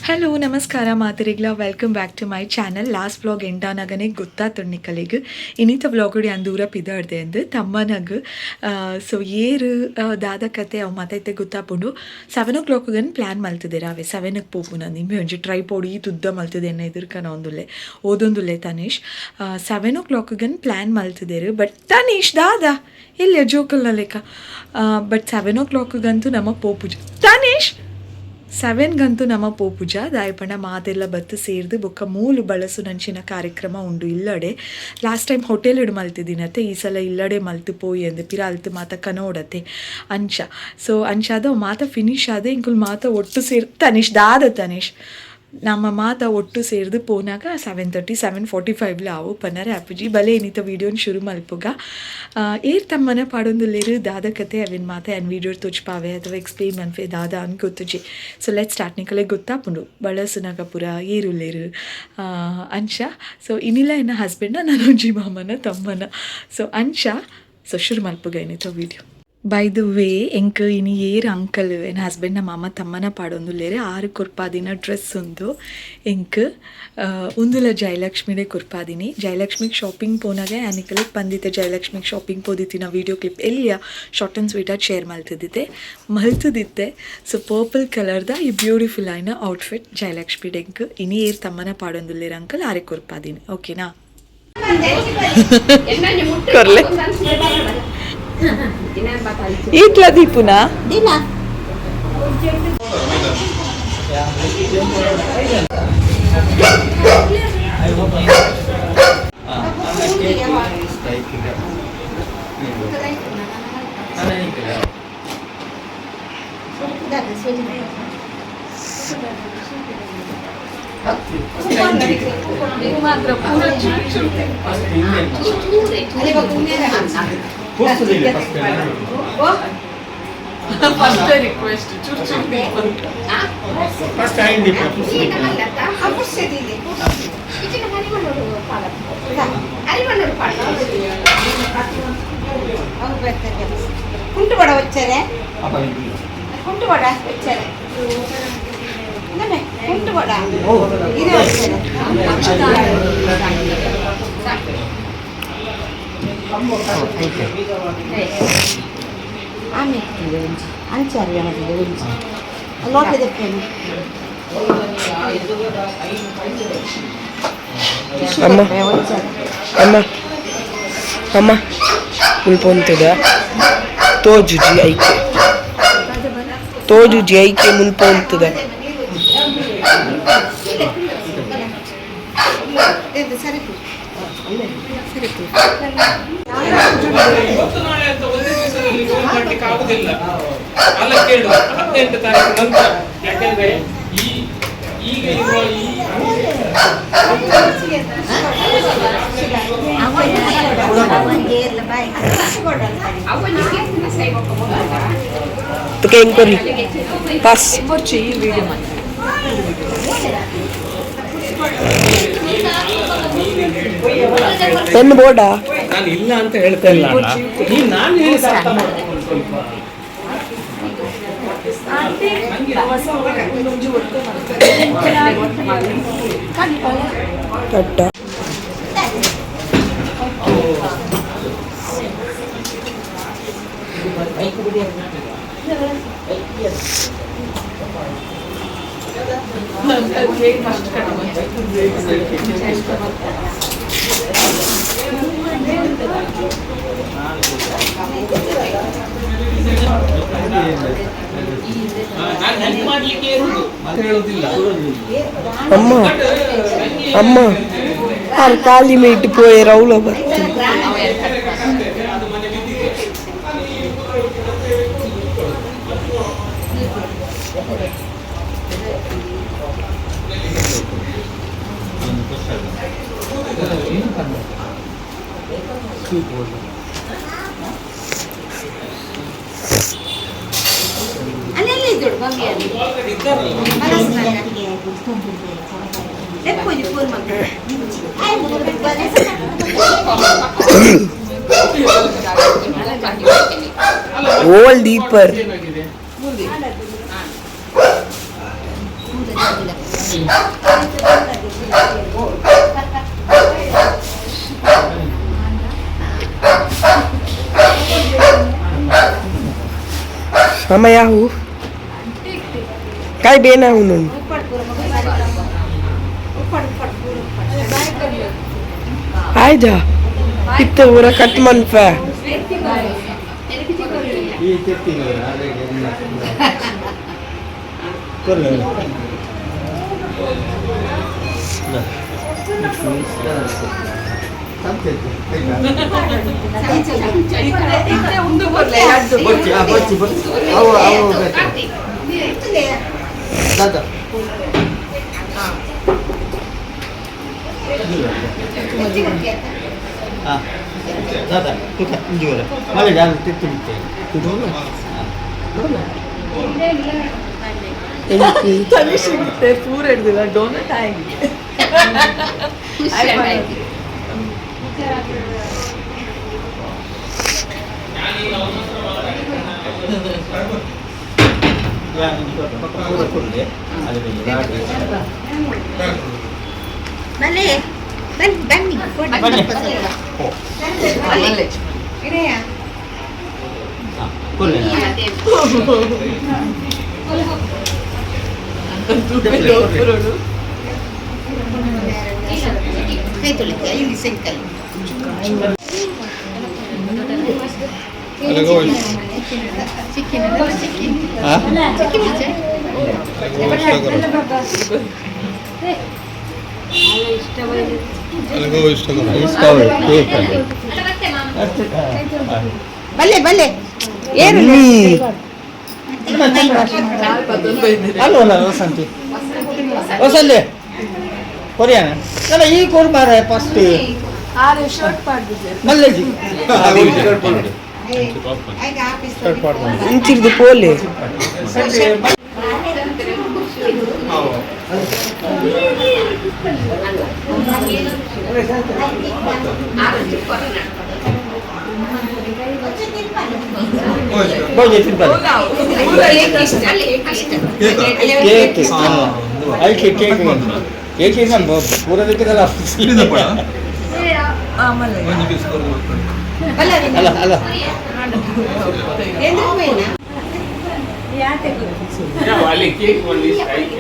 Hello ನಮಸ್ಕಾರ ಮಾತರಿಗ್ಲ, welcome back to my channel. Last vlog ಎಂಡಾನಾಗನೆ ಗೊತ್ತಾತು ನಿಕಲೆಗ್. ಇನ್ನಿತ ವ್ಲಾಗುಡಿ ಅಂದೂರ ಪಿದಾಡ್ದೆ ಅಂದು ತಮ್ಮನಗ್. ಸೊ ಏರು ದಾದ ಕತೆ ಅವು ಮಾತೈತೆ ಗೊತ್ತಾಪುಂಡು. 7 ಓ ಕ್ಲಾಕ್ ಪ್ಲ್ಯಾನ್ ಮಲ್ತದೇರ ಅವೆ 7ಕ್ಕೆ ಪೋಪುನ. ನಿಂಬೆ ಒಂಜಿ ಟ್ರೈ ಪೋಡಿ ತುದ್ದ ಮಲ್ತದೆ ಎನ್ನ ಎದುರ್ಕನ ಒಂದುಲ್ಲೆ ಓದೊಂದುಲ್ಲೆ ತನಿಷ್. 7 ಓ ಕ್ಲಾಕ್ ಪ್ಲ್ಯಾನ್ ಮಲ್ತದೇರು. ಬಟ್ ತನಿಷ್ ದಾದಾ ಇಲ್ಲ ಜೋಕಲ್ನ ಲೆಕ್ಕ. ಬಟ್ 7 ಓ ಕ್ಲಾಕ್ಗಂತೂ ನಮ್ಮ ಪೋಪುಜ ತನಿಷ್. 7ಗಂತೂ ನಮ್ಮ ಪೋಪುಜ ದಾಯಪಂಡ ಮಾತೆಲ್ಲ ಬತ್ತು ಸೇರ್ದು ಬೊಕ್ಕ ಮೂಲು ಬಳಸು ನಂಚಿನ ಕಾರ್ಯಕ್ರಮ ಉಂಡು ಇಲ್ಲಡೆ. ಲಾಸ್ಟ್ ಟೈಮ್ ಹೋಟೆಲ್ ಇಡು ಮಲ್ತಿದ್ದೀನತ್ತೆ, ಈ ಸಲ ಇಲ್ಲಡೆ ಮಲ್ತು ಪೋಯಿ ಅಂದು ಪಿರ ಅಲ್ತು ಮಾತ ಕನೋಡತೆ ಅಂಚ. ಸೊ ಅಂಚಾದ ಮಾತ ಫಿನಿಶ್ ಆದ ಇಂಕುಲ್ ಮಾತ ಒಟ್ಟು ಸೇರ್ ತನಿಷ್ ದಾದ ತನಿಷ್ ನಮ್ಮ ಮಾತ ಒಟ್ಟು ಸೇರ್ದು ಪೋನಾಗ 7:30, 7:45ಲ ಆವು ಪನ್ನರೆ ಅಪ್ಪುಜಿ. ಬಲೆ ಏನಿತ ವೀಡಿಯೋನ ಶುರು ಮಲ್ಪುಗ. ಏರ್ ತಮ್ಮನ ಪಾಡೊಂದುಲ್ಲೇರು, ದಾದ ಕತೆ ಅವಿನ ಮಾತ ಆ್ಯಂಡ್ ವೀಡಿಯೋ ತೋಚ್ಪಾವೆ ಅಥವಾ ಎಕ್ಸ್ಪ್ಲೇನ್ ಮನ್ಫೆ ದಾದ ಅನ್ ಗೊತ್ತುಜಿ. ಸೊ let start. ನಿಕಲೆ ಗೊತ್ತಾಪುಂಡು ಬಳಸುನಾಗ ಪುರ ಏರುಲ್ಲೇರು ಅಂಚ. ಸೊ ಇನ್ನಿಲ್ಲ ಎನ್ನ ಹಸ್ಬೆಂಡ್ನ ನಾನೊಂಜಿ ಮಾಮನ ತಮ್ಮನ. ಸೊ ಅಂಚ, ಸೊ ಶುರು ಮಲ್ಪುಗ ಏನಿತ ವೀಡಿಯೋ. ಬೈ the way, ಎಂಕ್ ಇನಿ ಏರ್ ಅಂಕಲ್ ಎನ್ನ ಹಸ್ಬೆಂಡ್ನ ಮಾಮ ತಮ್ಮನ ಪಾಡೊಂದುಲ್ಲೇರು, ಆರು ಕೊರ್ಪಾದಿನ ಡ್ರೆಸ್ ಉಂದು ಎಂಕ್. ಉಂದುಲ ಜಯಲಕ್ಷ್ಮಿಡೆ ಕೊರ್ಪಾದಿನಿ. ಜಯಲಕ್ಷ್ಮಿಗೆ ಶಾಪಿಂಗ್ ಪೋನಾಗ ಆನಿಕಲಿಗೆ ಬಂದಿತ್ತೆ. ಜಯಲಕ್ಷ್ಮಿಗೆ ಶಾಪಿಂಗ್ ಪೋದಿತ್ತಿನ ವೀಡಿಯೋ ಕ್ಲಿಪ್ ಎಲ್ಲಿಯ ಶಾರ್ಟ್ ಆ್ಯಂಡ್ ಸ್ವೀಟಾಗಿ ಶೇರ್ ಮಲ್ತದಿತ್ತೆ ಮಲ್ತದಿತ್ತೆ. ಸೊ ಪರ್ಪಲ್ ಕಲರ್ದ ಈ ಬ್ಯೂಟಿಫುಲ್ ಆಯ್ನ ಔಟ್ಫಿಟ್ ಜಯಲಕ್ಷ್ಮಿ ಎಂಕ್ ಇನಿ ಏರ್ ತಮ್ಮನ ಪಾಡೊಂದುಲ್ಲೇರು ಅಂಕಲ್, ಆರೆ ಕೊರ್ಪಾದಿನಿ, ಓಕೆನಾ? ಕೊರ್ಲೆ. ಈತ್ಲ ದೀಪುನಾ? ಫಸ್ಟ್ ರಿಕ್ವೆಸ್ಟ್ ಚೂರು ಚೂರು. ಫಸ್ಟ್ ಅయింది. కుంటుబడ వచ్చారే, కుంటుబడ వచ్చారే, కుంటుబడ ఇదే వచ్చారే. ఆమె అంచారు గురించి లోపల చెప్పాను. ಅಮ್ಮ. వచ్చారు. ಅಮ್ಮ, ಅಮ್ಮ, ಮುಲ್ಪ ಉಂತುದ ತೋಜುಜಿ ಐಕೆ, ತೋಜುಜಿ ಐಕೆ ಮುಲ್ಪ ಉಂತುದ. ಸರಿ. ಇವತ್ತು ನಾಳೆ ಅಂತ ಒಂದೇ ದಿವಸದಲ್ಲಿ ಲೋನ್ ಮಾಡ್ಲಿಕ್ಕೆ ಆಗುದಿಲ್ಲ ಅಲ್ಲ. ಕೇಳು, 18 ತಾರೀಕು ನಂತರ. ಯಾಕಂದ್ರೆ ಈ ಈಗ ಇರುವ ಈ ತುಕೆ ಎಂಕೊರಿ ಪಾಸ್. ಪೆನ್ ಬೋರ್ಡಾ? ನಾನು ಇಲ್ಲ ಅಂತ ಹೇಳ್ತಾ ಇಲ್ಲ ಅಣ್ಣ. ನೀನ್ ನಾನು ಹೇಳಿದ ಅರ್ಥ ಮಾಡ್ಕೊಂಡು ಸ್ವಲ್ಪ. ಕಟ್ಟ. ನಾನು ಹೆಲ್ಪ್ ಮಾಡ್ಲಿಕ್ಕೆ ಇರುದು ಅಂತ ಹೇಳುದಿಲ್ಲ. ಅಮ್ಮ, ಅಮ್ಮ, ಆರು ಖಾಲಿ ಮೀಟ್ ಪೋಯೆ ರೌಲ ಬರ್ತು. ಅಲ್ಲೆಲ್ಲ ಇದ್ದೋಡು ಬಂಗಿ. ಓಲ್ ದೀಪರ್. ಏನಾಗಿದೆ? ಸಮಯ ಹೂ ಕಾಯಿ ಬೇನ ಉಂಡು. ಆಯ್ತಾ ಇತ್ತ ಊರ ಕಟ್ ಮನ್ಪ. ತಲೆ ಪೂರ ಹಿಡ್ದಿಲ್ಲ ಡೋನಟ್ ಆಗಿ. ಬನ್ನಿ ಬನ್ನಿ ಬನ್ನಿ ಕೊಡಿ ಸ್ವಲ್ಪ ಸ್ವಲ್ಪ. ಇರೆಯ? ಕೈ ತೊಳಿತೀಯ ಇಲ್ಲಿ ಸಿಂಕಲ್ಲಿ? ಬಲ್ಲೆ ಬಲ್ಲೆ ಏನು? ಅಲ್ಲ ವಸಂತಿ ವಸಂತಿ ಕೊರಿಯಾನ ಅಲ್ಲ ಈ ಕೋರ್ ಮಾರ ಫಸ್ಟ್ ಮಲ್ಲೇಜಿ. ಈಗ office. ಇಂಚಿರ್ದು ಪೋಲೆ. Bhoje ತಿನ್ಪಾಲೆ cake ಐಕೆ cake cake ಇಲ್ಲ ಪೂರ ದಿಕ್ಕದಲ್ಲ. ಅಲ್ಲ ಅಲ್ಲ. ಅಲ್ಲಿ ಕೇಕ್ ಒಂದು ಇಷ್ಟ ಐತೆ.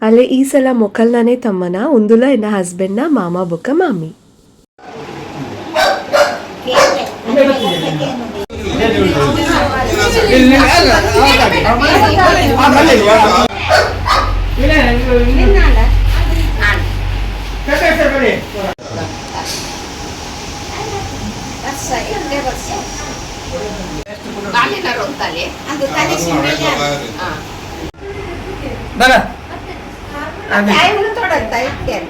ಅಲ್ಲೇ ಈ ಸಲ ಮೊಕಲ್ನನೇ ತಮ್ಮನ ಉಂದುಲ ಎನ್ನ ಹಸ್ಬೆಂಡ್ನ ಮಾಮ ಬೊಕ್ಕ ಮಾಮಿ. ವರ್ಷ ಎರಡೇ ವರ್ಷ ಅದು ತಲೆ. ಬರ. ತೊಡಗ್ತಾ ಇರ್ತೇನೆ.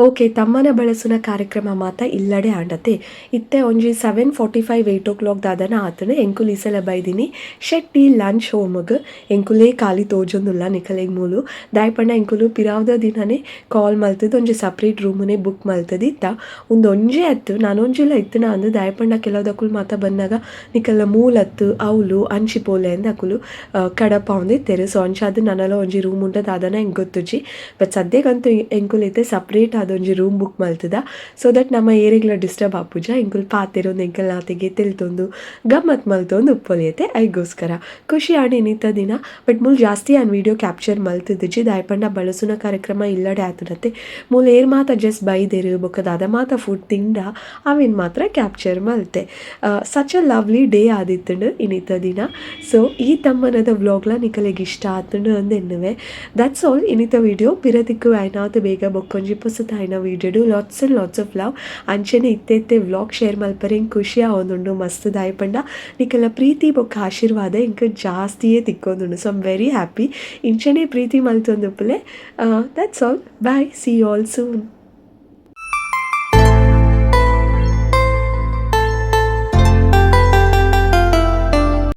ಓಕೆ, ತಮ್ಮನ ಬಳಸುನ ಕಾರ್ಯಕ್ರಮ ಮಾತ ಇಲ್ಲಡೆ ಆಂಡತೆ. ಇತ್ತೆ ಒಂಜಿ 7:45, 8 o'clock ದಾದನ ಆತನ. ಎಂಕುಲು ಈ ಸಲ ಬೈದಿನಿ ಶೆಟ್ಟಿ ಲಂಚ್ ಹೋಮಗ್. ಎಂಕುಲೇ ಖಾಲಿ ತೋಜೊಂದುಲ್ಲ ನಿಕಲೆಗ್ ಮೂಲು. ದಾಯಪಂಡ ಎಂಕುಲು ಪಿರಾವ್ದ ದಿನನೇ ಕಾಲ್ ಮಲ್ತದ್ ಒಂಜಿ ಸಪ್ರೇಟ್ ರೂಮುನೇ ಬುಕ್ ಮಲ್ತದಿತ್ತ. ಉಂದು ಒಂಜೇ ಅತ್ತು, ನಾನೊಂಜಿಲ ಇತ್ತಿನ ಅಂದ್. ದಾಯಪಂಡ ಕೆಲವುದಕುಲು ಮಾತ ಬನ್ನಗ ನಿಕಲ್ನ ಮೂಲತ್ತು ಅವ್ಲು ಅಂಚಿ ಪೋಲೆ ಅಂದ್ ಅಕುಲು ಕಡಪಾವೊಂದಿತ್ತೆರ್. ಸೊ ಅಂಚಾದ್ ನನಲ ಒಂಜಿ ರೂಮ್ ಉಂಡ ದಾದನ ಎಂಕ್ ಗೊತ್ತುಜ್ಜಿ. ಬಟ್ ಸದ್ಯಗಂತೂ ಎಂಕುಲು ಇತ್ತೆ ಸಪ್ರೇಟ್ ಆದ್ ಒಂಜಿ ರೂಮ್ ಬುಕ್ ಮಲ್ತದ, ಸೊ that ನಮ್ಮ ಏರೆಗ್ಲ ಡಿಸ್ಟರ್ಬ್ ಆಪುಜ. ಎಂಕುಲು ಪಾತೆರೊಂದು ಎಂಕಲ್ ನಾತೆಗೆ ತೆಲ್ತೊಂದು ಗಮ್ಮತ್ ಮಲ್ತೊಂದು ಉಪ್ಪೊಲಿಯತೆ. ಐಗೋಸ್ಕರ ಖುಷಿ ಆಂಡ್ ಇನ್ನಿತ್ತ ದಿನ. ಬಟ್ ಮೂಲು ಜಾಸ್ತಿ ಆನ್ ವೀಡಿಯೋ ಕ್ಯಾಪ್ಚರ್ ಮಲ್ತದಿಜ್ಜಿ. ದಾಯಪಂಡ ಬಳಸುನ ಕಾರ್ಯಕ್ರಮ ಇಲ್ಲಡೆ ಆತುನತೆ. ಮೂಲು ಏರ್ ಮಾತ ಜಸ್ಟ್ ಬೈದೆರು ಬೊಕ್ಕ ದಾದ ಮಾತ ಫುಡ್ ತಿಂಡ ಅವೇನು ಮಾತ್ರ ಕ್ಯಾಪ್ಚರ್ ಮಲ್ತೆ. Such a lovely day ಆದಿತ್ತಂಡು ಇನ್ನಿತ್ತ ದಿನ. ಸೊ ಈ ತಮ್ಮನದ ವ್ಲಾಗ್ಲ ನಿಕಲೆಗ್ ಇಷ್ಟ ಆತುಂಡು ಅಂದ್ ಎನ್ನುವೆ. That's all ಇನ್ನಿತ video. ಪಿರತಿಕ್ಕು ಆಯ್ನಾತ್ ಬೇಗ ಬೊಕ್ಕೊಂಜಿ ಪೊಸತ ದುಂಬುದಾಯಿನ ವೀಡಿಯೋಡು. Lots and lots of love. ಅಂಚೆನೆ ಇತ್ತೆ ಇತ್ತೆ ವ್ಲಾಗ್ ಶೇರ್ ಮಲ್ಪರೆ ಎಂಕ್ ಖುಷಿ ಆವೊಂದುಂಡು ಮಸ್ತ್. ದಾಯೆ ಪಂಡ ನಿಕಲ್ನ ಪ್ರೀತಿ ಬೊಕ್ಕ ಆಶೀರ್ವಾದ ಎಂಕ್ ಜಾಸ್ತಿಯೇ ತಿಕ್ಕೊಂದುಂಡು. ಸೊ I'm very happy. ಇಂಚನೇ Preeti ಮಲ್ತೊಂದುಪ್ಪುಲೆ. That's all, bye, see all soon.